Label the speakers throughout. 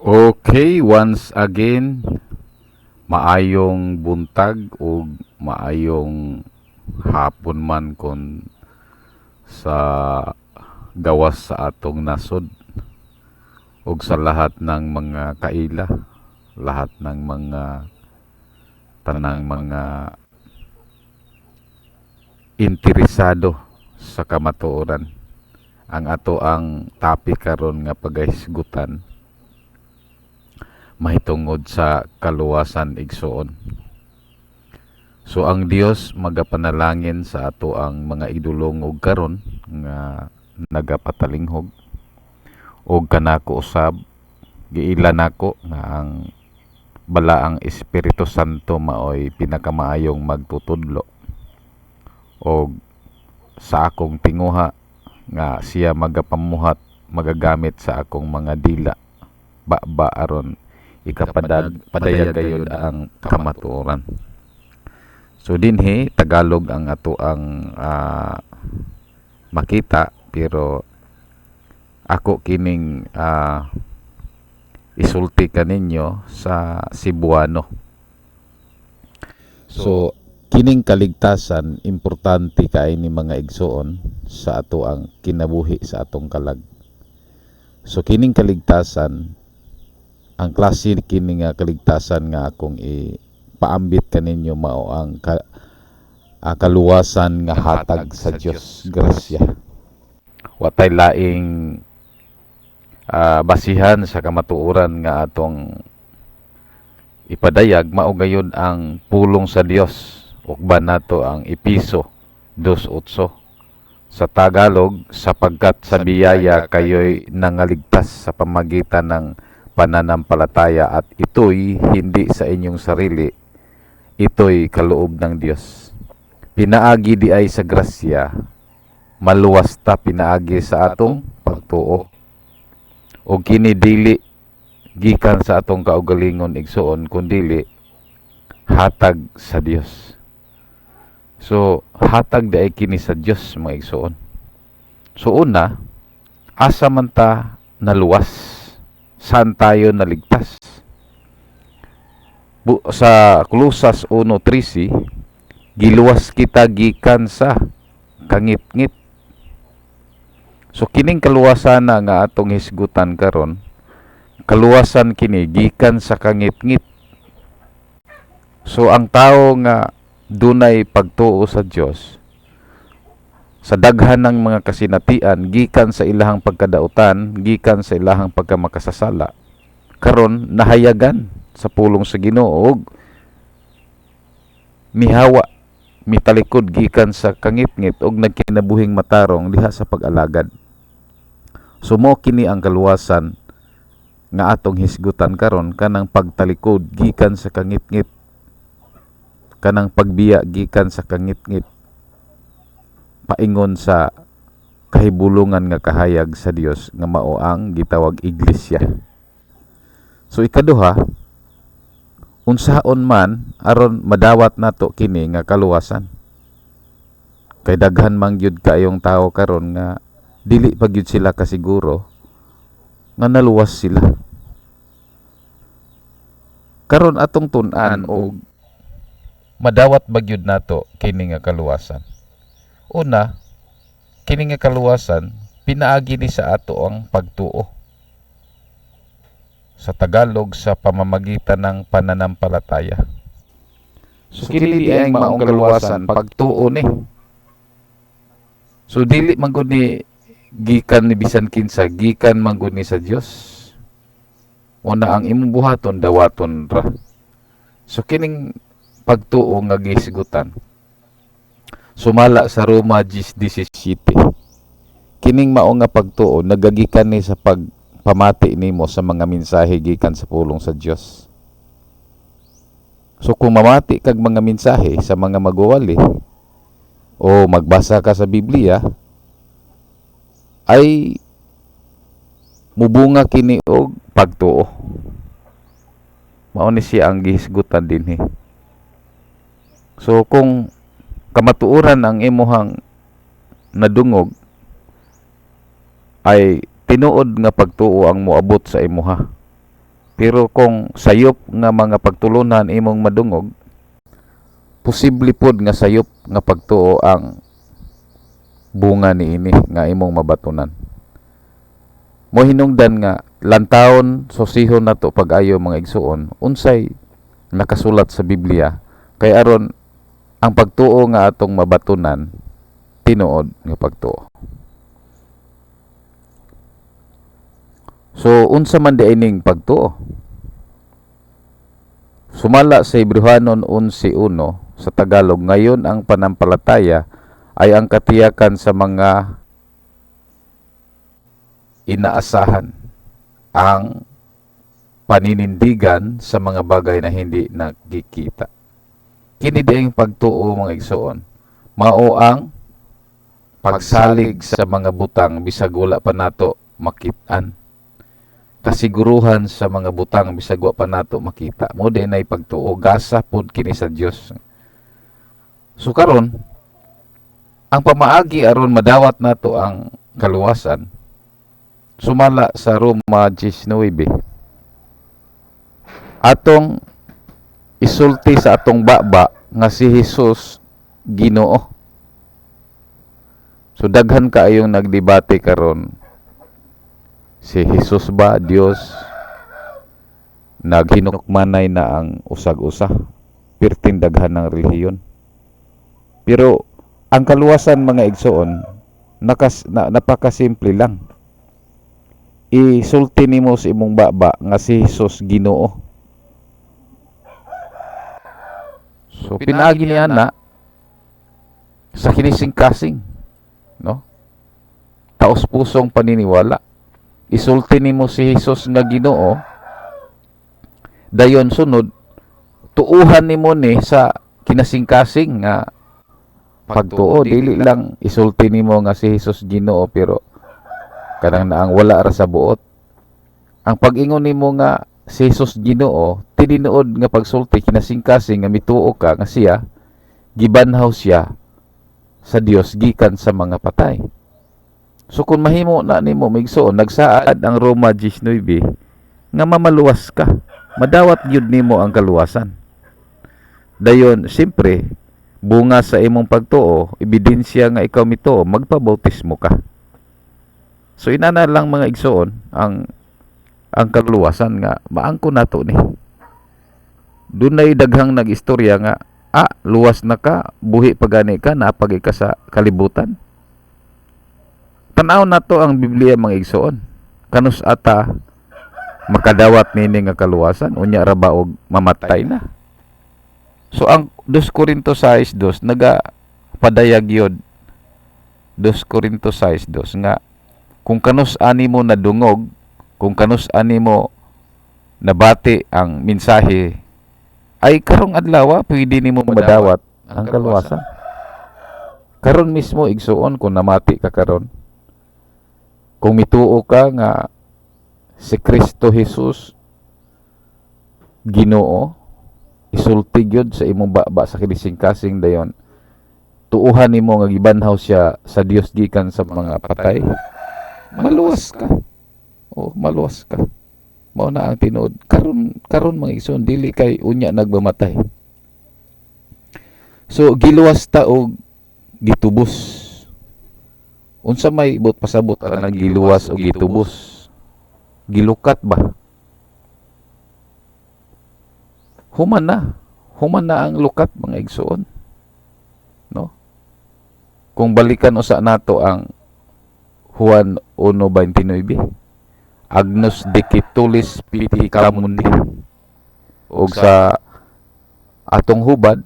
Speaker 1: Okay, once again, maayong buntag ug maayong hapon man kon sa gawas sa atong nasod ug sa lahat ng mga kaila, lahat ng mga tanang mga interesado sa kamatuoran. Ang ato ang topic karon nga pagahisgutan mahitungod sa kaluwasan, igsuon. So ang Dios magapanalangin sa ato ang mga idulongog karon nga nagapatalinghog og kanako usab, giila nako nga ang Balaang Espiritu Santo maoy pinakamaayong magtutudlo og sa akong tinguha nga siya magapamuhat, magagamit sa akong mga dila baba aron ikapadag padayag gayud ang kamatuoran. So dinhi Tagalog ang ato ang makita, pero ako kining isulti kaninyo sa Cebuano. So kining kaligtasan, importante kay ni, mga igsuon, sa ato ang kinabuhi, sa atong kalag. So kining kaligtasan, ang klase kini nga kaligtasan nga akong ipaambit kaninyo mao ang kaluwasan nga hatag sa Dios, grasya. Watay laing basihan sa kamatuoran nga atong ipadayag, mao gayud ang pulong sa Dios. Ukban nato ang Epeso 2:8. Sa Tagalog, "Sapagkat sa biyaya kayo'y nangaligtas sa pamagitan ng pananampalataya, at ito'y hindi sa inyong sarili, ito'y kaloob ng Diyos." Pinaagi di ay sa grasya, maluwas ta pinaagi sa atong pagtuo. O kini dili gikan sa atong kaugalingon, igsuon, kundili hatag sa Dios. So hatag di ay kini sa Dios, mga igsuon. So una, asa man ta naluwas? Saan tayo naligtas? Sa Kolosas 1:13, giluwas kita gikan sa kangitngit. So kining kaluwasan na nga atong hisgutan karon, kaluwasan kini gikan sa kangitngit. So ang tao nga dunay pagtuo sa Dios, sa daghan ng mga kasinatian gikan sa ilahang pagkadautan, gikan sa ilahang pagkamakasasala, karon nahayagan sa pulong sa Ginoo ug mihawa, mitalikod gikan sa kangitngit ug nagkinabuhing matarong diha sa pag-alagad. So mo kini ang kaluwasan nga atong hisgutan karon, kanang pagtalikod gikan sa kangitngit, kanang pagbiya gikan sa kangitngit paingon sa kahibulungan nga kahayag sa Dios nga mao ang gitawag iglesia. So ikaduha, unsaon man aron madawat nato kini nga kaluwasan? Kay daghan man gyud kaayong tawo karon nga dili pa gyud sila kasiguro nga naluwas sila. Karon atong tun-an og madawat ba gyud nato kini nga kaluwasan. Una, kini nga kaluwasan pinaagi ni sa ato ang pagtuo. Sa Tagalog, sa pamamagitan ng pananampalataya. So kini di ang maong kaluwasan, pagtuo ni. So dili man gud ni gikan ni bisan kinsa, gikan man gud ni sa Dios. Una, ang imong buhaton, dawaton ra. So kining pagtuo nga gisgutan, sumala sa Roma 10:17. Kining mao nga pagtuo nagagikan ni sa pagpamati nimo sa mga mensahe gikan sa pulong sa Dios. So kung mamati kag mga mensahe sa mga magwawali o magbasa ka sa Biblia, ay mubunga kini og pagtuo. Mao ni siya ang gihisgutan dinhi. So kung kamatuoran ang imuhang nadungog, ay tinuod nga pagtuo ang moabot sa imuha. Pero kung sayop nga mga pagtulunan imong madungog, posible pod nga sayop nga pagtuo ang bunga niini nga imong mabatunan. Mo hinungdan nga lantawon, susihon nato pag-ayo, mga igsuon, unsay nakasulat sa Biblia kay aron ang pagtuo nga atong mabatunan tinuod nga pagtuo. So unsa man di ining pagtuo? Sumala sa Hebreohanon 11:1 sa Tagalog, ngayon ang panampalataya ay ang katiyakan sa mga inaasahan, ang paninindigan sa mga bagay na hindi nakikita. Kini di ang pagtuo, mga igsoon. Mao ang pagsalig sa mga butang bisag wala pa nato makit-an. Kasiguruhan sa mga butang bisag wa pa nato makita. Mo di nay pagtuo, gasa pod kini sa Dios. So karon, ang pamaagi aron madawat nato ang kaluwasan, sumala sa Roma 19, atong isulti sa atong baba nga si Jesus Ginoo. So daghan kaayong nagdebate karon, si Jesus ba Dios? Naghinukmanay na ang usag-usa, pirting daghan ng relihiyon. Pero ang kaluwasan, mga igsoon, napakasimple lang. Isulti nimo sa imong baba nga si Jesus Ginoo. So pinaagi niya na sa kinising-kasing, no? Taos pusong paniniwala. Isulti nimo si Jesus nga Ginoo. Dayon sunod, tuuhan nimo ni sa kinasing-kasing nga pagtuo. Dili lang isulti nimo nga si Jesus Ginoo pero kanang naang wala ra sa buot. Ang pag-ingon nimo nga si Jesus Ginoo, tinuod nga pagsulti, kinasing-kasing nga mituo ka nga siya gibanhaw siya sa Dios gikan sa mga patay. So kung mahimo na nimo, migsuon, nagsaad ang Roma 19 nga mamaluwas ka. Madawat gyud nimo ang kaluwasan. Dayon, siyempre, bunga sa imong pagtuo, ebidensya nga ikaw mituo, magpabautismo ka. So inana lang, mga igsoon, ang kaluwasan nga maangko nato ni. Dunay daghang nag-istorya nga luwas na ka, buhi pa gani ka, napagi ka sa kalibutan. Tan-aw nato ang Biblia, mga igsoon. Kanus ata makadawat nini nga kaluwasan, unya ra ba og mamatay na? So ang 2 Corinto 6:2 naga padayag yod, 2 Corinto 6:2, nga kung kanus ani mo nadungog, kung kanus ani mo nabati ang mensahe, ay karong adlaw pwede nimo madawat ang kaluwasan. Karon mismo, igsuon, kung namati ka karon, kung mituo ka nga si Kristo Jesus Ginoo, isulti gyud sa imong baba sa kinising-kasing, dayon tuuhan nimo nga gibanhaw siya sa Dios gikan sa mga patay, maluwas ka. Oh, maluwas ka. Mao na ang tinuod. Karon karon, mga igsoon, dili kay unya nagmamatay. So giluwas ta og gitubos. Unsa may buot pasabot ang giluwas o gitubos? Gilukat ba? Human na. Human na ang lukat, mga igsoon. No? Kung balikan usa nato ang Juan 1:29, Agnus dicitulis piti mundi. Og sa atong hubad,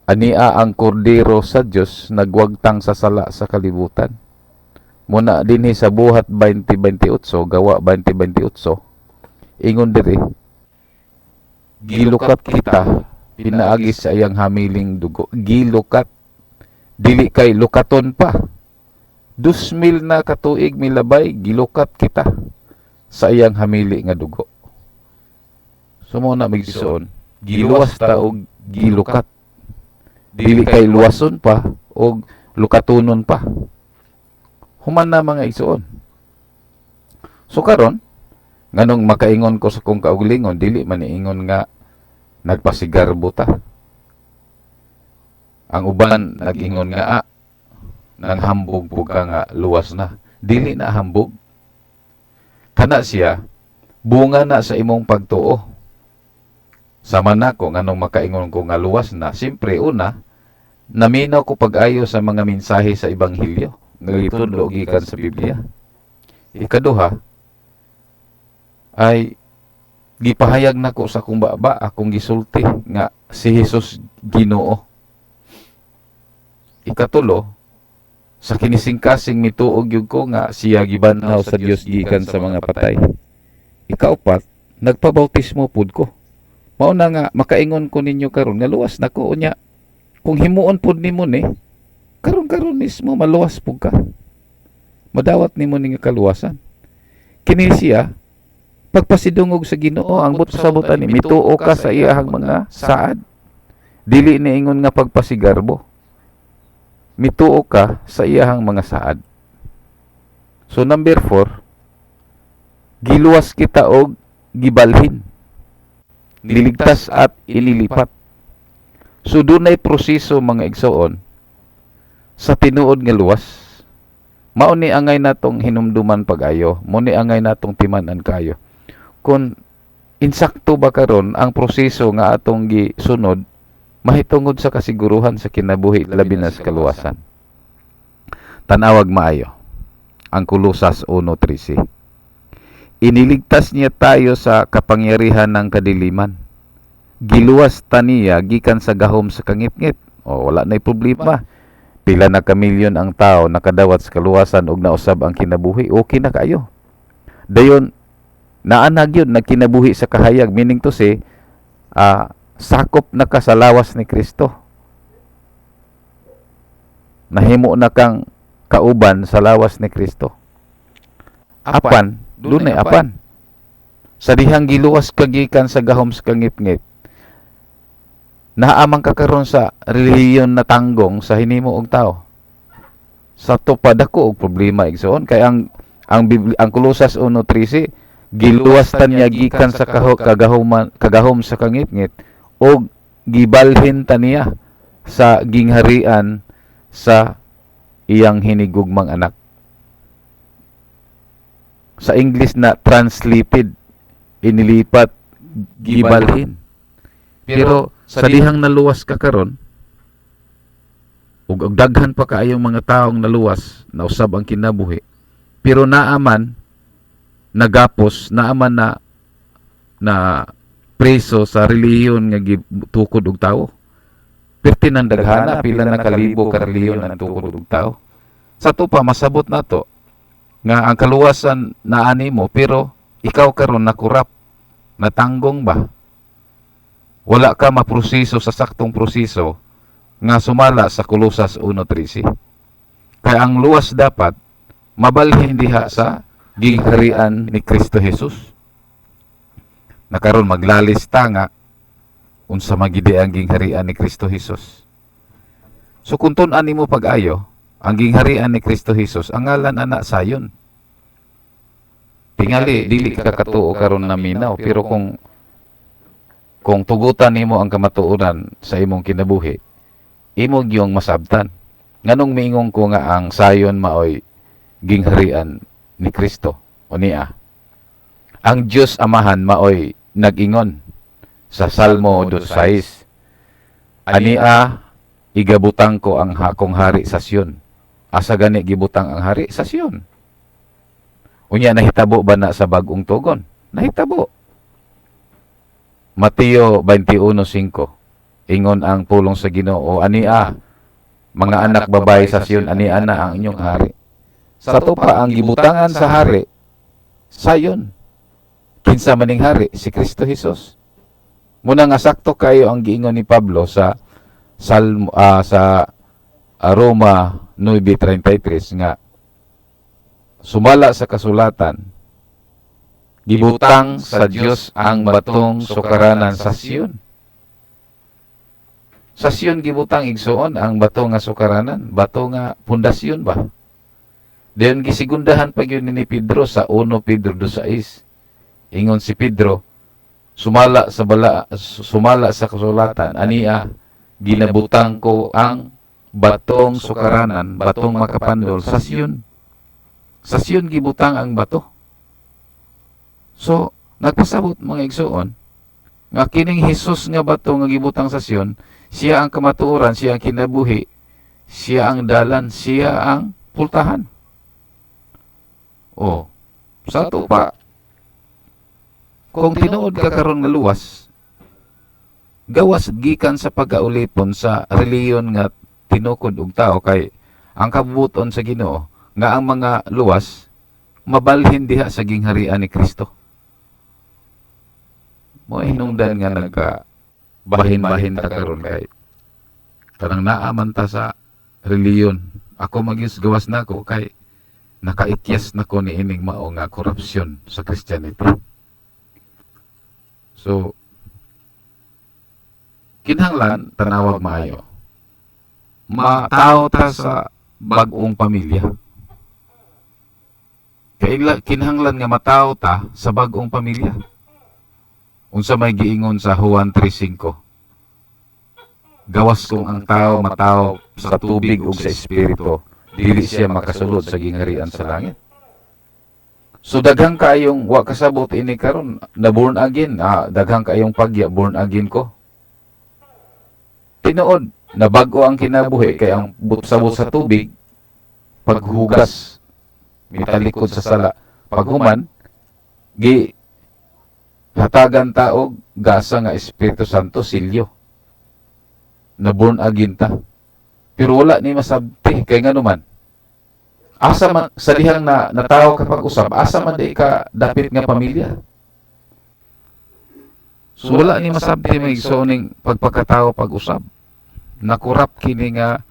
Speaker 1: ania ang kordero sa Dios nagwagtang sa sala sa kalibutan. Muna dinhi sa Buhat 20:28, Gawa 20:28, ingon diri, gilukat kita pinaagi sa iyang hamiling dugo. Gilukat, dili kay lukaton pa. 2,000 na katuig milabay, gilukat kita sa iyang hamili nga dugo. So mo na, migsuon, giluwas ta og gilukat. Dili kay luwason pa og lukatonon pa. Human na, mga igsuon. So karon, Nganong makaingon ko sa kong kaugalingon, dili man ingon nga nagpasigarbo ta. Ang uban nag-ingon nga, "Nanghambog po ka nga luwas na." Dili na hambog. Kana siya, bunga na sa imong pagtuo. Sama nako, nganong makaingon ko nga luwas na, siyempre una, naminaw ko pag-ayo sa mga mensahe sa Ebanghelyo nga gitudlo gikan sa Biblia. Ikaduha, ay gipahayag nako sa akong baba, akong gisulti nga si Jesus Ginoo. Ikatulo, sa kinising-kasing mituo gyud ko nga siya gibanhaw sa Dios gikan sa mga patay. Ikaupat, nagpabautismo pud ko. Mao na nga makaingon ko ninyo karon nga luwas na ko. Unya kung himuon pud nimo ni karon-karon mismo, maluwas pud ka. Madawat nimo ni nga kaluwasan. Kini siya pagpasidungog sa Ginoo. Ang buot pasabot ani, mituo ka sa iyahang mga saad. Dili ni ingon nga pagpasigarbo. Mituo ka sa iyahang mga saad. So number 4, giluwas kita og gibalhin. Niligtas at inilipat. So dunay proseso, mga igsoon, sa tinuod nga luwas. Mao ni angay natong hinumduman pag-ayo, mao ni angay natong timan-an kayo. Kung insakto ba karon ang proseso nga atong gisunod mahitungod sa kasiguruhan sa kinabuhi, labi na sa kaluwasan. Tanawag maayo ang Kolosas 1:13. Iniligtas niya tayo sa kapangyarihan ng kadiliman. Giluwas ta niya gikan sa gahom sa kangitngit. O, wala na'y problema. Pila na ka milyon ang tao nakadawat sa kaluwasan ug nausab ang kinabuhi. Okay na kayo. Dayon, naanag yun, nagkinabuhi sa kahayag. Meaning to say, sakop na ka sa lawas ni Kristo. Nahimo na kang kauban sa lawas ni Kristo. Apan, dunay apan. Sa dihang giluwas ka gikan sa gahom sa kangitngit, naa man ka karon sa relihiyon na tanggong sa hinimo og tao. Sa to pa dako og problema, igsoon, kay ang Kolosas 1:13, giluwas ta niya gikan sa kagahom sa kangitngit og gibalhin ta niya sa gingharian sa iyang hinigugmang anak. Sa English na translated, inilipat, gibalhin. Pero sa dihang naluwas ka karon ug daghan pa kaayong mga taong naluwas, nausab ang kinabuhi, pero naaman nagapos, naaman na na preso sa relihiyon nga gitukod og tawo. Perti nang daghana, pila na kalibo ka relihiyon ang tukod og tao. Sa to pa masabot nato nga ang kaluwasan naani mo, pero ikaw karon nakurap, natanggong ba, wala ka maproseso sa saktong proseso nga sumala sa Kolosas 1:13. Kaya ang luwas dapat mabalhin diha sa gingharian ni Kristo Jesus. Na karon maglalista nga unsa magidi ang gingharian ni Kristo Jesus. So kung tun-an nimo pag-ayo, ang gingharian ni Kristo Jesus, ang ngalan ana sayon. Tingali dili ka katuo karon na minaw, pero kung tugutan nimo ang kamatuoran sa imong kinabuhi, imo gyung masabtan. Nganong miingon ko nga ang sayon maoy gingharian ni Kristo o niya? Ang Dios Amahan maoy nag-ingon sa Salmo 2:6, "Ania igabutang ko ang akong hari sa Sion." Asa gani gibutang ang hari? Sa Sion. Unya nahitabo ba na sa Bag-ong Tugon? Nahitabo. Mateo 21:5, ingon ang pulong sa Ginoo, "Ania, mga anak babae sa Sion, ania na ang inyong hari." Sa to pa ang gibutangan sa hari sayon. Kinsa maning hari? Si Kristo Jesus. Muna nga sakto kayo ang giingon ni Pablo sa Salmo, sa Roma 9:33 nga sumala sa kasulatan, gibutang sa Dios ang batong sukaranan sa Sion. Sa Sion gibutang, igsuon, ang bato nga sukaranan, bato nga pundasyon ba? Dayon gisigundahan pa gyud ni Pedro sa 1 Pedro 2:6. Ingon si Pedro, sumala sa bala, sumala sa kasulatan, ania, "Ginabutang ko ang batong sukaranan, batong makapandol sa Sion." Sa Sion gibutang ang bato. So, nagpasabot, mga igsuon, nga kining Hesus nga bato nga gibutang sa Sion, siya ang kamatuoran, siya ang kinabuhi, siya ang dalan, siya ang pultahan. Oh, sa ato pa, kung tinuod ka karon nga luwas, gawas gikan sa pagkaulipon sa reliyon nga tinukod og tao, kay ang kabubuton sa Ginoo nga ang mga luwas mabalhin diha sa gingharian ni Kristo. Mo hinungdan nga nagka bahin-bahin ta karon kay kanang naa man ta sa reliyon. Ako magyus gawas nako kay nakaikyas nako ni ining mao nga korupsyon sa Christianity. So kinahanglan tanawag maayo. Matao ta sa bag-ong pamilya. Kaila, kinahanglan nga matao ta sa bag-ong pamilya. Unsa may giingon sa Juan 3:5? Gawas kung ang tao matao sa tubig ug sa espiritu, dili siya makasulod sa gingharian sa langit. So daghang kayong wa kasabot ini karon na born again, daghang kayong pagya, born again ko. Tinuod, nabag-o ang kinabuhi kay ang sabot sa tubig, paghugas, mitalikod sa sala, paghuman gi hatagan ta og gasa nga Espiritu Santo, silyo. Na born again ta. Pero wala ni masabti kay nganuman asa man sa dihang na natawo ka pag-usab, asa man di ka dapit nga pamilya? So wala ni masabti, may igsuoning pagpakatao pag-usab. Nakurap kini nga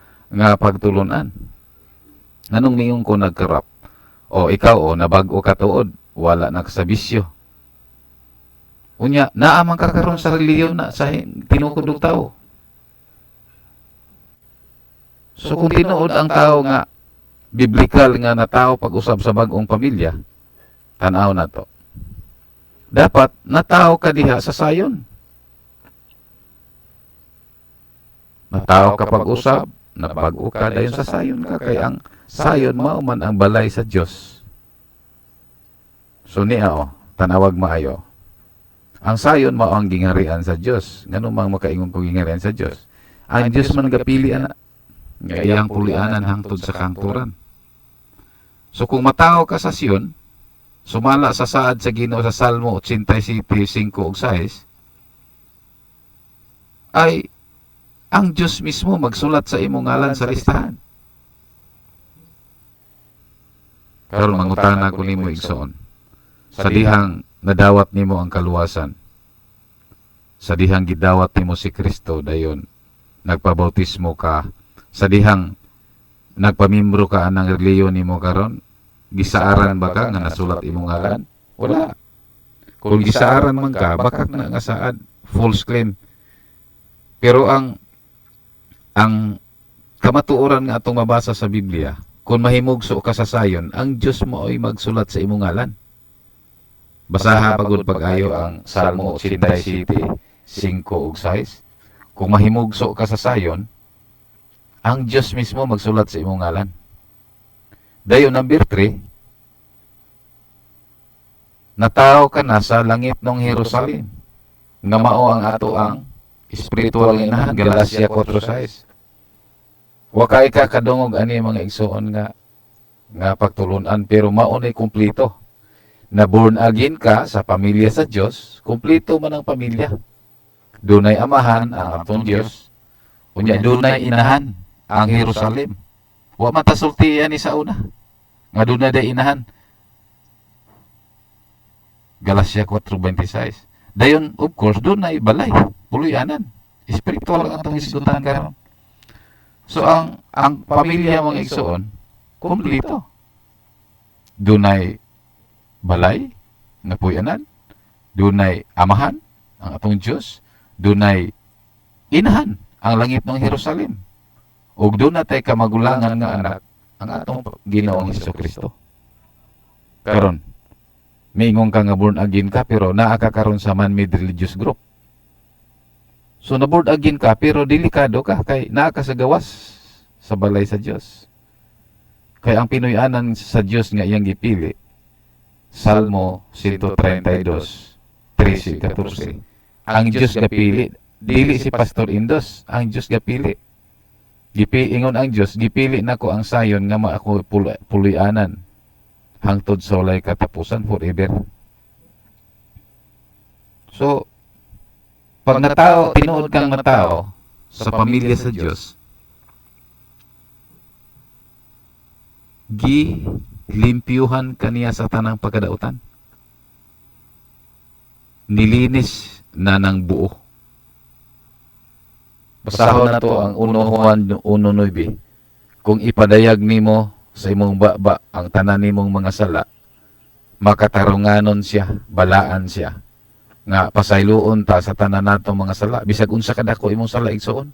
Speaker 1: pagtulunan. Nganong niyon ko nagkarap? O ikaw, o nabag-o ka tuod, wala na ka sa bisyo. Unya, naa man ka karon sa reliyon na sa tinukod og tao. So kung tinuod ang tao nga biblical nga natao pag-usab sa bag-ong pamilya, tan-aw na to. Dapat natao ka diha sa sayon. Natao ka pag-usab, nabag-o ka, dayon sa sayon ka, kay ang sayon mao man ang balay sa Dios. So niya o, tanawag maayo. Ang sayon mao ang gingharian sa Dios. Ngano mang makaingon ko gingharian sa Dios? Ang Dios man gapili ana nga iyang pulianan hangtod sa kahangturan. So kung matao ka sa Sion, sumala sa saad sa Ginoo sa Salmo 87:5 ug 6, ay ang Dios mismo magsulat sa imong ngalan sa listahan. Karon mangutana ko nimo, igsoon. Sa dihang nadawat nimo ang kaluwasan, sa dihang gidawat nimo si Kristo, dayon nagpabautismo ka, sa dihang nagpamimbro ka anang reliyon nimo karon, gisaaran ba ka nga nasulat imong ngalan? Wala. Kung gisaaran man ka, bakak na nga saad, false claim. Pero ang kamatuoran nga atong mabasa sa Biblia, kung mahimugso ka sa sayon, ang Dios mo ay magsulat sa imong ngalan. Basaha pagod pag-ayo ang Salmo 87:5 ug 6. Kung mahimugso ka sa sayon, ang Dios mismo magsulat sa imong ngalan. Dayon number 3, nataw ka na sa langit ng Jerusalem, nga mao ang ato ang spiritual nga inahan, Galacia 4:6. Wa kay ka kadungog ani, mga igsuon, nga pagtulunan, pero mao ni kumpleto. Na born again ka sa pamilya sa Dios, kumpleto man ang pamilya. Dunay amahan ang atong Dios, unya dunay inahan ang Jerusalem. Wa man ta sultian ni sa una nga dunay day inahan. Galacia 4:26. Dayon, of course, dunay balay, puloy-anan. Spiritual ang atong hisgutan karon. So ang pamilya, mga igsuon, kumpleto. Dunay balay nga puy-anan, dunay amahan ang atong Dios, dunay inahan ang langit ng Jerusalem. Ug duna tay kamagulangan nga anak, ang atong Ginoong Hesus Kristo. Karon, Miingon ka nga born again ka pero naa ka karon sa man-made religious group. So na born again ka pero delikado ka kay naa ka sa gawas sa balay sa Dios. Kay ang Pinoy-anan sa Dios nga iyang gipili, Salmo 132, 13, 14. Ang Dios gapili, dili si Pastor Indos, ang Dios gapili. Gipiingon ang Dios, gipili nako ang sayon nga maako puloy-anan hangtod sa walay katapusan, forever. So, pag natao, tinuod kang natao sa pamilya sa Dios, gi limpyuhan kaniya sa tanang pagkadautan. Nilinis na ng buo. Basahon na to ang 1 Juan 1:9. Kung ipadayag nimo sa imong baba ang tanan nimong mga sala, makatarunganon siya, balaan siya nga pasayloon ta sa tanan natong mga sala. Bisag unsa kadako imong sala, igsoon,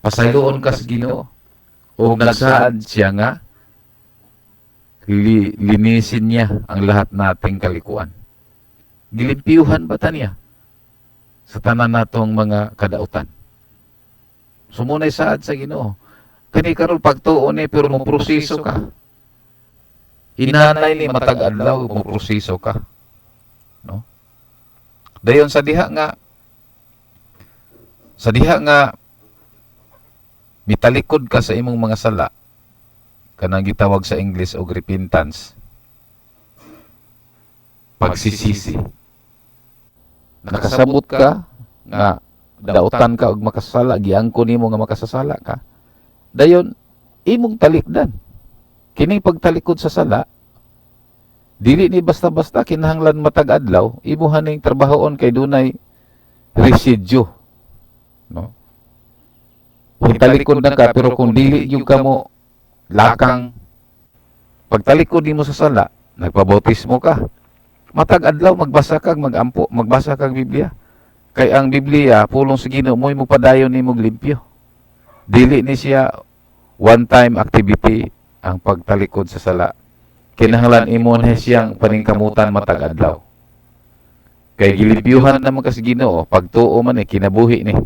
Speaker 1: pasayloon ka sa Ginoo ug nagsaad siya nga linisin niya ang lahat nating kalikuan. Gilimpyuhan ba ta niya sa tanan natong mga kadautan? Sumunay saad sa Ginoo. Kani karon pagtuo ni, pero mo proseso ka. Hinanay ni matag adlaw mo proseso ka. No? Dayon sa diha nga mitalikod ka sa imong mga sala, kanang gitawag sa English og repentance, pagsisisi. Nakasabot ka nga dautan ka og makasala, giangko nimo nga makasasala ka. Dayon imong talikdan. Kining pagtalikod sa sala, dili ni basta-basta, kinahanglan matag adlaw imuha ning trabahoon kay dunay residue, no? Kung talikod na ka pero kung dili gyud ka mo lakang pagtalikod nimo sa sala, nagpabautismo ka, matag adlaw magbasa kag magampo, magbasa kag Biblia. Kay ang Biblia, pulong sa Ginoo, mo'y mopadayon nimong limpyo. Dili ni siya one time activity ang pagtalikod sa sala. Kinahanglan imo na siyang paningkamutan matag adlaw. Kay gilimpyuhan naman ka sa Ginoo, pagtuo man eh, kinabuhi ni.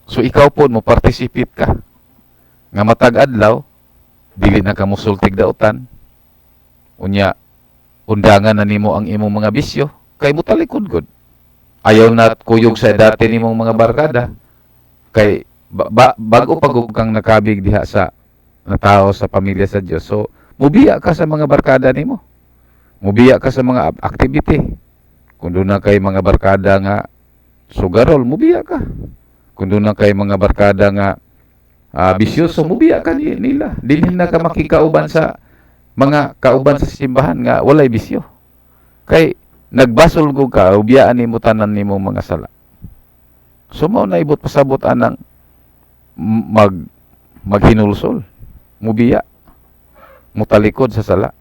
Speaker 1: So ikaw po mo participate ka nga matag adlaw dili na ka mosultig dautan. Unya undangan na nimo ang imong mga bisyo kay motalikod gud. Ayaw na kuyog sa dati nimong mga barkada kay bago pag kang nakabig diha sa natao sa pamilya sa Dios. So mubiya ka sa mga barkada nimo. Mubiya ka sa mga activity. Kung doon na kay mga barkada nga sugarol, mubiya ka. Kung doon na kay mga barkada nga bisyoso, mubiya ka nila. Dili na ka makikauban sa mga kauban sa simbahan nga walay bisyo. Kay nagbasol ko ka, ubiyaan nimo tanan nimong mga sala. So mao na ibot pasabot anang maghinulsol, mubiya, mutalikod sa sala.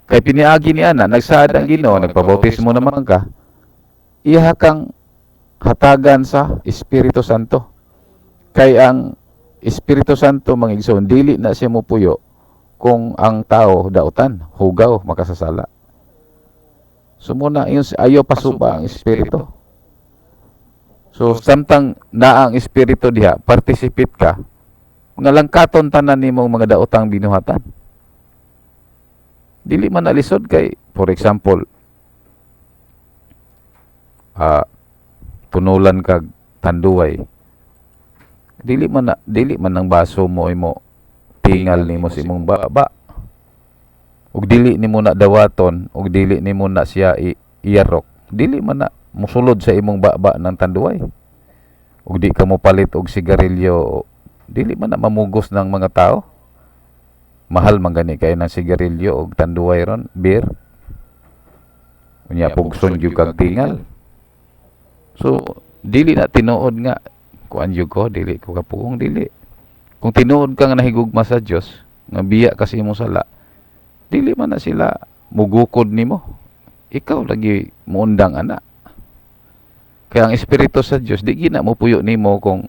Speaker 1: Kay piniagi ni ana, nagsaad ang Ginoo, nagpabautismo naman ka, iha kang hatagan sa Espiritu Santo. Kay ang Espiritu Santo, mga igsoon, dili na siya mopuyo kung ang tao dautan, hugaw, makasasala. So muna yung ayaw pasuba ang Espiritu. So samtang naa ang Espiritu diha, participate ka, nga langkaton tanan nimong mga daotang binuhatan. Dili man nalisod kay, for example, punulan kag tanduay. Dili man ang baso mo imo tingal nimo sa imong baba. Ug dili nimo na dawaton, ug dili nimo na siya iyarok. Dili man na musulod sa imong baba ng tanduay. Ug di ka mo palit og sigarilyo, dili man na mamugos ng mga tao. Mahal man gani kay ng sigarilyo og tanduay ron, beer. Unya pugson gyud kag tingal. So dili na tinuod nga kuan gyud ko, dili ko kapuong dili. Kung tinuod ka nga nahigugma sa Dios, nga biya ka sa imong sala, dili man na sila mugukod nimo. Ikaw lagi muundang ana. Kaya ang Espiritu sa Dios di gina mopuyo nimo kung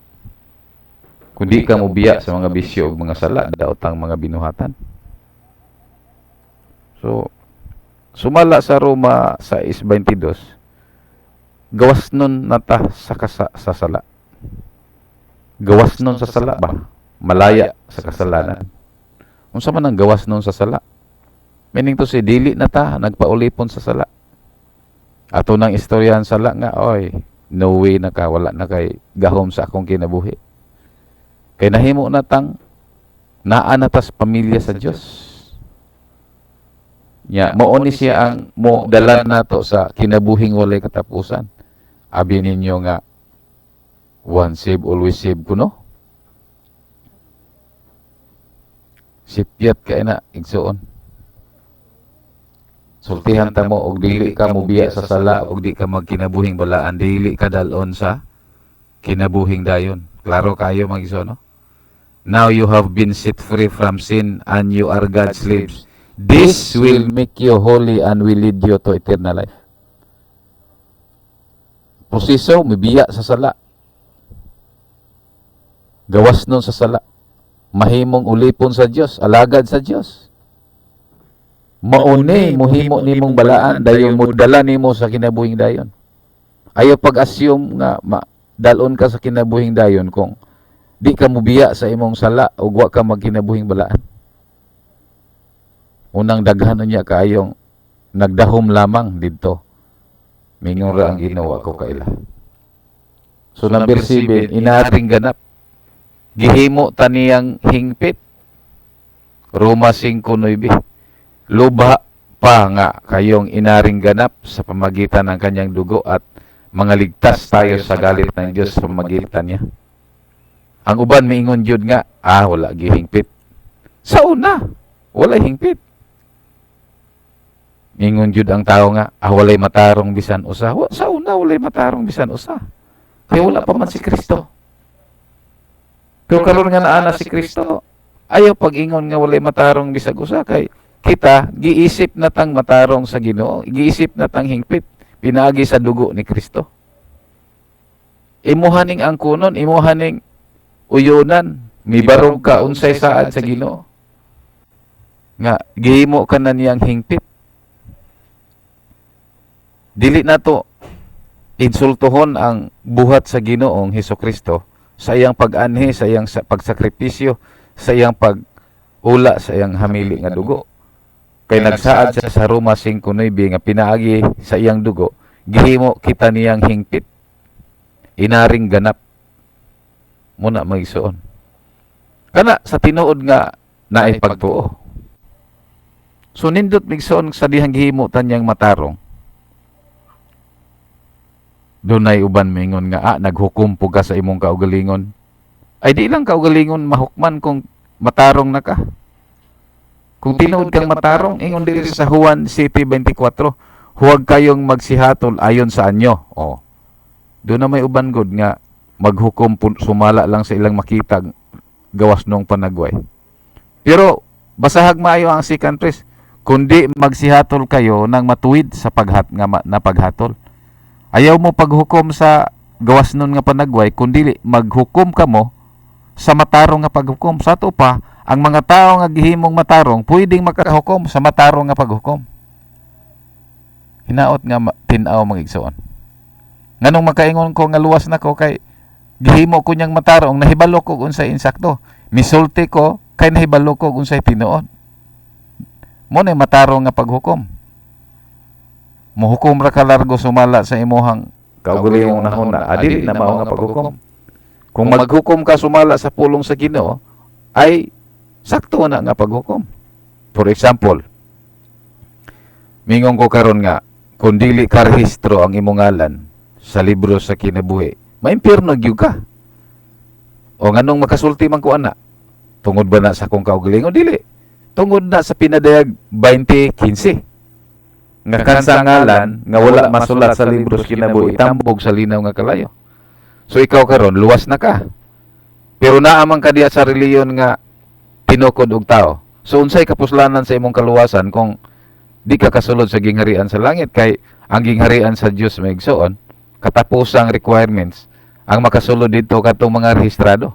Speaker 1: di ka mobiya sa mga bisyo ug mga sala, daotang mga binuhatan. So Sumala sa Roma 6:22, gawas nun na ta sa sala. Gawas nun sa sala ba? Malaya sa kasalanan. Unsa man ang gawas nun sa sala? Meaning to say, dili na ta nagpaulipon sa sala. Ato nang istoryahan sala nga, "Oy, no way na ka, wala na kay gahom sa akong kinabuhi." Kay nahimo na tang naa na tas pamilya sa Dios. Nya, mao ni siya ang mo dala nato sa kinabuhing walay katapusan. Abi ninyo nga once save, always save kuno. Sipyat kay na, igsuon. Sultihan ta mo og dili ka mobiya sa sala og di ka magkinabuhing balaan, dili ka dal-on sa kinabuhing dayon. Klaro kayo, mga igsoon, no? Now you have been set free from sin and you are God's slaves. This will make you holy and will lead you to eternal life. Proseso, mibiya sa sala. Gawas nun sa sala. Mahimong ulipon sa Dios, alagad sa Dios. Mauni, muhimo nimong balaan, dayon mo dala nimo sa kinabuhing dayon. Ayaw pag-assume nga dalon ka sa kinabuhing dayon kung di ka mubiya sa imong sala ug wa ka magkinabuhing balaan. Unang daghan unya kaayong nagdahom lamang didto. Mingon ra ang Ginoo, ako kaila. So number 7, inaring ganap. Gihimo ta niyang hingpit. Roma 5:9. Lubha pa nga kayong inaring ganap sa pamagitan ng kanyang dugo at mga ligtas tayo sa galit ng Diyos sa pamagitan niya. Ang uban miingon jud nga, "Ah, wala gihingpit." Sa una, wala hingpit. Ingon jud ang tao nga, "Ah, walay matarong bisan usa." Sa una, walay matarong bisan usa. Kaya wala pa man si Kristo. Pero karon nga naa na si Kristo, ayaw pag-ingon nga walay matarong bisag usa kay kita giisip na tang matarong sa Ginoo, giisip na tang hingpit pinaagi sa dugo ni Kristo. Imuha ning angkunon, imuha ning uyonan, mibarog ka unsay saad sa Ginoo. Nga gihimo ka na niyang hingpit. Dili nato insultuhon ang buhat sa Ginoong Hesus Kristo sa iyang pag-anhi, sa iyang pagsakripisyo, sa iyang pag-ula, sa iyang hamili nga dugo. Kay nagsaad siya sa Roma 5:9 nga pinaagi sa iyang dugo, gihimo kita niyang hingpit. Inaring ganap. Muna, mga igsoon. Kana sa tinuod nga naay pagtuo. So nindot, migsoon, sa dihang gihimo ta niyang matarong. Dunay uban mingon nga, "Ah, naghukom po ka sa imong kaugalingon." Ay, di lang kaugalingon mahukman kung matarong na ka. Kung tinuod kang matarong, ingon diri sa Juan 7:24, "Huwag kayong magsihatol ayon sa anyo." Oh. Doon na may uban gud nga maghukom sumala lang sa ilang makita gawas nung panagway. Pero basahag maayo ang second phrase, "Kundi magsihatol kayo ng matuwid sa paghat nga na paghatol." Ayaw mo paghukom sa gawas nun nga panagway, kundi maghukom kamo sa matarong nga paghukom. Sa ato pa, ang mga tao nga gihimong matarong, pwedeng makahukom sa matarong nga paghukom. Hinaot nga tin-aw, mga igsoon. Nganong makaingon ko nga luwas na ko? Kay gihimo ko niyang matarong, nahibalo ko unsay insakto. Misulti ko kay nahibalo ko unsay tinuod. Mo na matarong nga paghukom. Muhukom ra ka largo sumala sa imuhang kaugalingong nahuna, adili na mao nga paghukom. Kung maghukom ka sumala sa pulong sa Ginoo, ay sakto na nga paghukom. For example, mingon ko karon nga kung dili ka rehistro ang imong ngalan sa libro sa kinabuhi, maimpyerno gyud ka. O nganong makasulti man ko ana? Tungod ba na sa akong kaugalingon? Dili. Tungod na sa Pinadayag 20:15 nga kansa ngalan nga wala masulat sa libro sa kinabuhi, itambog sa linaw nga kalayo. So ikaw karon luwas na ka. Pero naa man ka diya sa reliyon nga tinukod og tao. So unsay kapuslanan sa imong kaluwasan kung di ka kasulod sa gingharian sa langit? Kay ang gingharian sa Dios, mga igsoon, katapusang requirements ang makasulod dito katong mga rehistrado.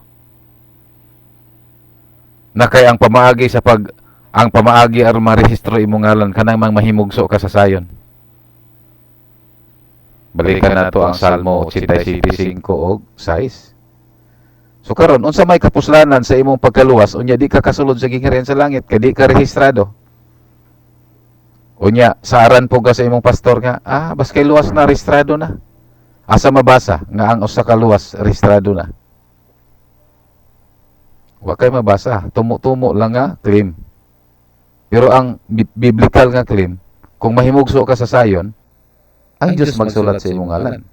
Speaker 1: Na kay ang pamaagi sa pag Ang pamaagi aron marehistro imong ngalan, kanang mang mahimugso ka sa sayon. Balikan nato ang Salmo 85 og 6. So karon, unsa may kapuslanan sa imong pagkaluwas unya di ka kasulod sa gingharian sa langit kay di ka rehistrado? Unya saaran po ka sa imong pastor nga bas kay luwas na, rehistrado na. Asa mabasa nga ang usa ka luwas rehistrado na? Wa kay mabasa, tumo-tumo lang nga claim. Pero ang biblical nga claim, kung mahimugso ka sa sayon, ang Dios magsulat sa imong ngalan.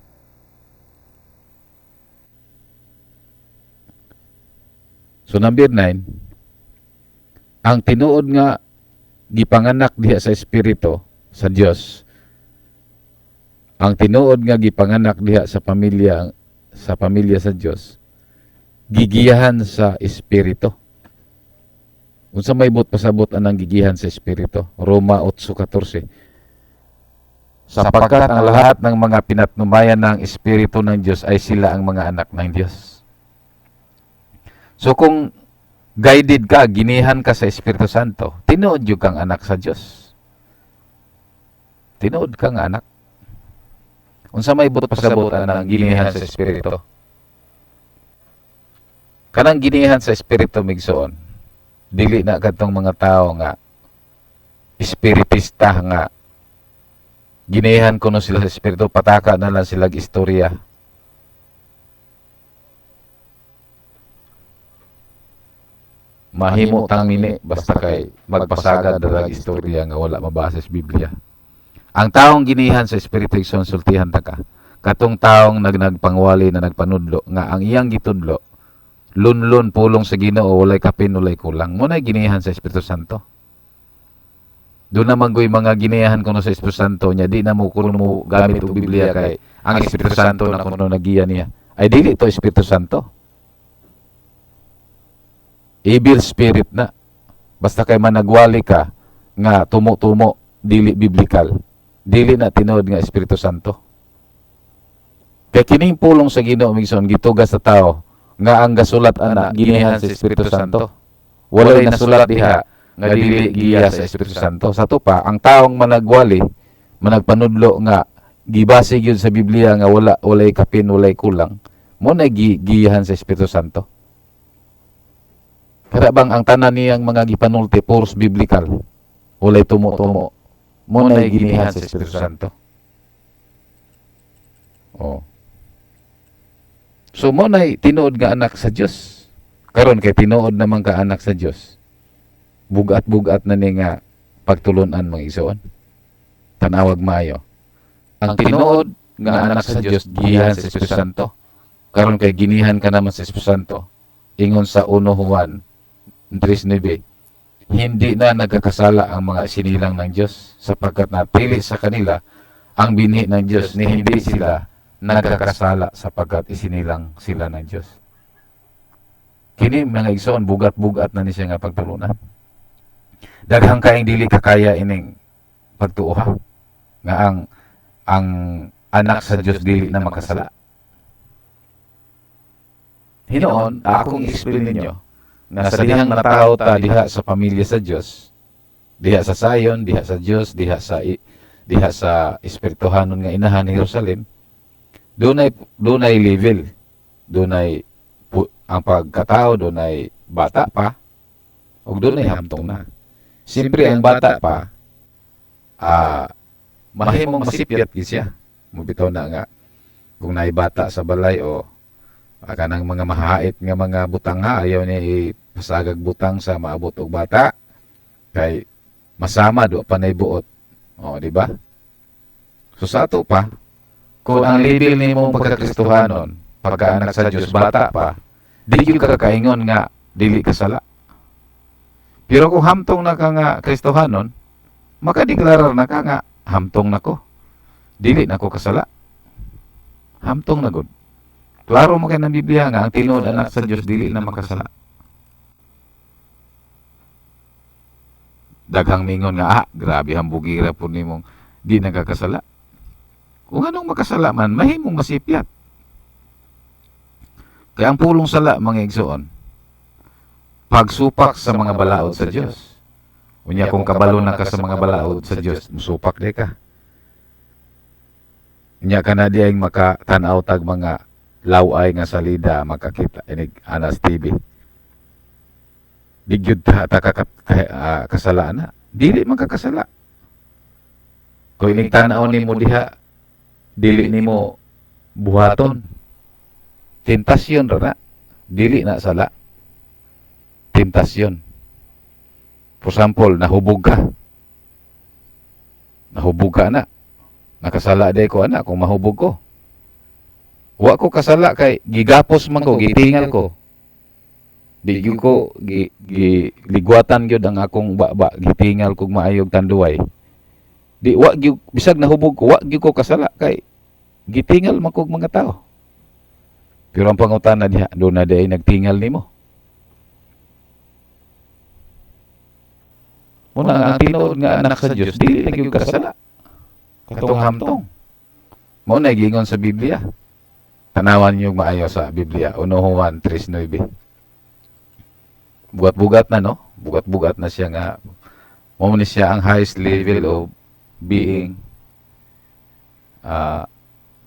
Speaker 1: So number 9, ang tinuod nga gipanganak diha sa espiritu sa Dios, ang tinuod nga gipanganak diha sa pamilya sa Dios, gigiyahan sa espiritu. Unsa may buot pasabot anang gigihan sa espiritu? Roma 8:14. Sapagkat ang lahat ng mga pinatnubayan ng espiritu ng Dios ay sila ang mga anak ng Dios. So kung guided ka, ginihan ka sa Espiritu Santo, tinuod jud kang anak sa Dios. Tinuod kang anak. Unsa may buot pasabot anang ginihan sa espiritu? Kanang ginihan sa espiritu, migsuon, dili na kadtong mga tao nga espiritista nga ginihan kuno sila sa espiritu, pataka na lang sila istorya. Mahimo tang mini basta kay magpasagad na lang istorya nga wala mabasa sa Biblia. Ang taong ginihan sa espiritu, igsoon, sultihan ta ka. Katong taong nagnagpangwali na nagpanudlo nga ang iyang gitudlo lunlun pulong sa Ginoo, walay kapin, walay kulang. Mo na ginihan sa Espiritu Santo. Doon naman ko'y mga ginihan kuno sa Espiritu Santo niya, di na mo kuno mo gamit og Biblia kay ang Espiritu Santo na kuno nagiya niya. Ay dili to Espiritu Santo. Evil spirit na. Basta kay managwali ka nga tumo-tumo, dili biblical. Dili na tinuod nga Espiritu Santo. Kay kining pulong sa Ginoo, migsoon, gitugas sa tao nga ang gasulat ana ginihan sa Espiritu Santo. Walay nasulat diha nga dili giya sa Espiritu Santo. Sa ato pa, ang taong managwali, managpanudlo nga gibase gyud sa Biblia nga wala walay kapin, walay kulang, mo na giyahan sa Espiritu Santo. Kaya bang ang tanan niyang mga gipanulti puros biblical, walay tumo-tumo, mo na ginihan sa Espiritu Santo. Oh. So mo na tinuod nga anak sa Dios. Karon kay tinuod naman ka anak sa Dios. Bugat-bugat na ni nga pagtulunan, mga igsoon. Tanawag maayo. Ang tinuod nga anak sa Dios giyahan sa Espiritu Santo. Karon kay ginihan ka naman sa Espiritu Santo. Ingon sa 1 Juan 3:9, hindi na nagkakasala ang mga sinilang ng Diyos sapagkat napili sa kanila ang binhi ng Diyos ni hindi sila nagkakasala sapagkat isinilang sila ng Diyos. Kini, mga igsoon, bugat-bugat na ni siya nga pagtulunan. Daghang kaing dili kakaya ining pagtuoha nga ang anak sa Diyos dili na makasala. Hinoon, akong explain ninyo na sa dihang natawo ta diha sa pamilya sa Dios, diha sa sayon, diha sa Dios, diha sa espirituhanon nga inahan ni Jerusalem, dunay level, dunay ang pagkatao, dunay bata pa, ug dunay hamtong na. Siyempre ang bata pa, mahimong masipyat gid siya. Mubitaw na nga kung naay bata sa balay o kanang mga mahait nga mga butang ha, ayaw niya ipasagag butang sa maabot og bata kay masama do pa nay buot. O, di ba? So sa ato pa, kung ang level nimo pagkakristohanon, pagkaanak sa Dios, bata pa, di gyud ka kaingon nga dili ka sala. Pero kung hamtong na ka nga Kristohanon, makadeklarar na ka nga hamtong nako. Dili na ko kasala. Hamtong na gud. Klaro mo kay ng Biblia nga ang tinuod anak sa Dios dili na makasala. Daghang mingon nga grabe hambugira po nimong di nagkakasala. Kung anong makasala man, mahimong masipyat. Kaya ang pulong sala, mga igsoon, pagsupak sa mga balaod sa Dios. Unya kung kabalo na ka sa mga balaod sa Dios, musupak di ka. Unya kana di ay makatan-aw tag mga laway nga salida, makakita inig anas TV. Di gyud ta kasala na. Dili man ka kasala. Kung inig tan-aw nimo diha, dili nimo buhaton. Tentasyon ra na. Dili na sala. Tentasyon. For example, nahubog ka. Nahubog ka na. Nakasala day ko ana kung mahubog ko. Wa ko kasala kay gigapos man ko, gitingal ko. Di gyud ko gi ligwatan gyud ang akong baba, gitingal kog maayog tanduay. Di wa gyud, bisag nahubog ko, wa gyud ko kasala kay gitingal man kog mga tao. Pero ang pangutana diha, do na diay nagtingal nimo? Muna ang tinuod nga anak sa Dios dili na gyud kasala. Katong hamtong. Mao na giingon sa Biblia. Tanawan niyo maayo sa Biblia, 1 Juan 3:9. Bugat-bugat na, no? Bugat-bugat na siya nga mao ni siya ang highest level of being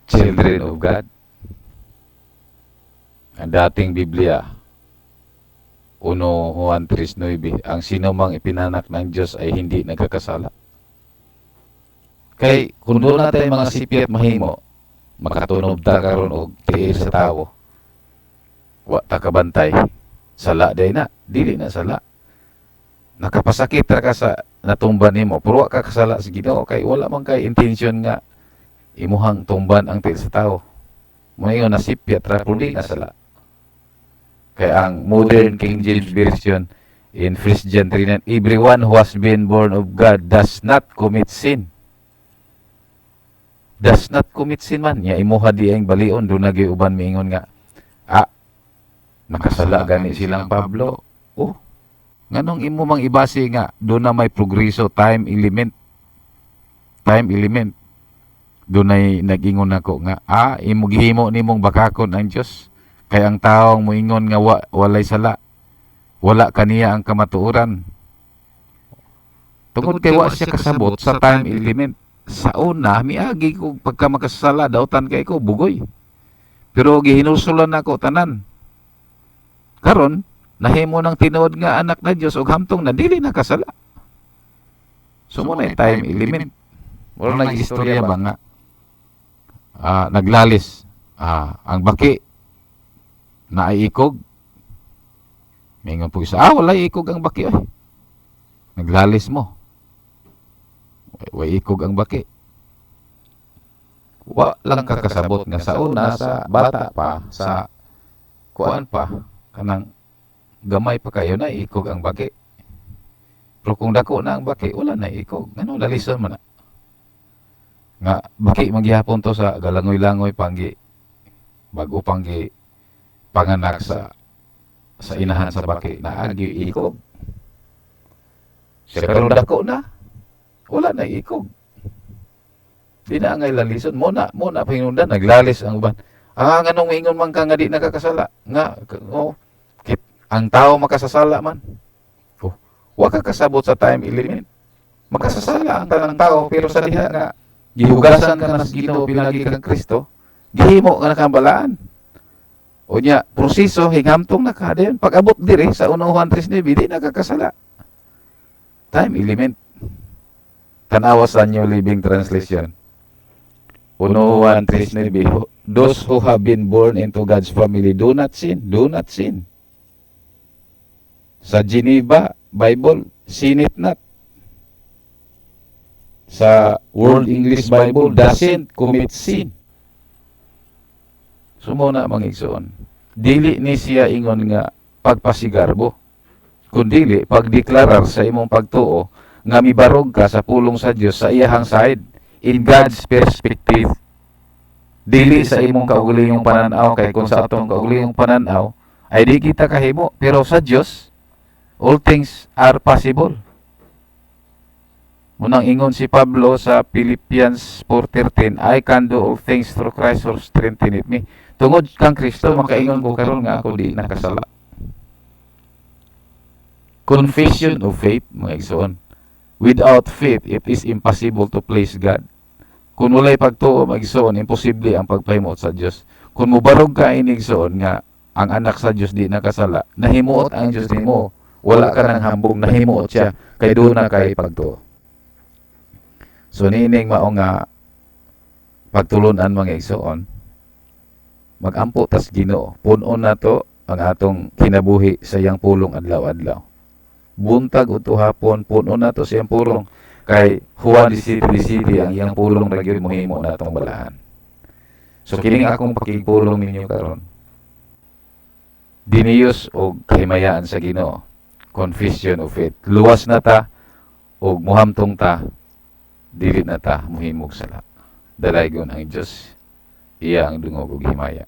Speaker 1: children of God. Ang dating Biblia, 1 Juan 3:9, ang sino mang ipinanak ng Diyos ay hindi nagkakasala. Kay kung doon natin mga sipyat mahimo, makatunob ta karon og tiil sa tawo. Wa ta kabantay. Sala day na, dili na sala. Nakapasakit ra ka sa natumban nimo, pero wa ka kasala sa Ginoo kay wala man kay intention nga imuhang tumban ang tiil sa tawo. Mo ingon nasipyat ra, pero di na sala. Kay ang modern King James Version in 1 John 3:9, everyone who has been born of God does not commit sin. Does not commit sin man. Nya imuha di ang balion, doon na uban miingon nga, nakasala gani silang Pablo. Oh, nganong imo mang ibase nga doon na may progreso, time element. Time element. Doon ay nag-ingon nako nga, imo gihimo nimong bakakon ang Dios. Kay ang taong moingon nga walay sala, wala kaniya ang kamatuoran. Tungod kay wa siya kasabot sa time element. Sa una, miagi ko pagka makasala, dautan kay ko, bugoy. Pero gihinulsulan nako tanan. Karon, nahimo ng tinuod nga anak na Dios og hamtong na dili na kasala. So mo na time element. Wala nag istorya ba nga naglalis ang baki na ay ikog. Mingon po isa, wala ikog ang baki oy. Naglalis mo. Way ikog ang baki. Wa lang kakasabot nga sa una, sa bata pa, sa kuan pa, kanang gamay pa kayo na ikog ang baki. Pero kung dako na ang baki, wala na ikog. Ngano lalison man na? Nga baki magyapon to sa galangoy-langoy panggi bago panggi panganak sa inahan sa baki na agi ikog. Siya karon dako na, wala na ikog. Di na angay lalison. Mo na panginundan, naglalis ang uban. Nganong ingon man ka nga di nakakasala? Nga, oh, kit, ang tao makasasala man. Oh, wa ka kasabot sa time element. Makasasala ang tanang tao, pero sa diha nga gihugasan ka na sa Ginoo pinagi kang Kristo, gihimo ka na kang balaan. O nya, proseso hinghamtong na ka dayon. Pag abot diri sa 1 Juan 3:9, di nakakasala. Time element. Tanawa sa New Living Translation. 1 Juan 3:9, those who have been born into God's family do not sin, do not sin. Sa Geneva Bible, sin it not. Sa World English Bible, doesn't commit sin. So mo na mga igsoon. Dili ni siya ingon nga pagpasigarbo, kundili pagdeklarar sa imong pagtuo nga mibarog ka sa pulong sa Dios sa iyahang side, in God's perspective. Dili sa imong kaugalingong pananaw, kay kung sa atong kaugalingong pananaw ay di kita kahimo, pero sa Dios all things are possible. Munang ingon si Pablo sa Philippians 4:13, "I can do all things through Christ who strengtheneth me." Tungod kang Kristo makaingon ko karon nga ako di nakasala. Confession of faith, mga igsoon. Without faith, it is impossible to please God. Kung walay pagtuo, mga igsoon, imposible ang pagpahimuot sa Dios. Kung mubarog ka ini, igsoon, nga ang anak sa Dios di nakasala, nahimuot ang Dios nimo. Wala ka nang hambog, nahimuot siya kay duna kay pagtuo. So niining mao nga pagtulunan, mga igsoon, magampo tas Ginoo. Punon nato ang atong kinabuhi sa iyang pulong adlaw-adlaw. Buntag udto hapon, punon nato sa iyang pulong kay Juan 17:17, ang iyang pulong ra gyud mohimo natong balaan. So kining akong pakigpulong ninyo karon. Diniyos og kahimayaan sa Ginoo. Confession of faith. Luwas na ta og muhamtong ta, dili na ta mohimog sala. Dalaygon ang Dios. Iya ang dungog ug himaya.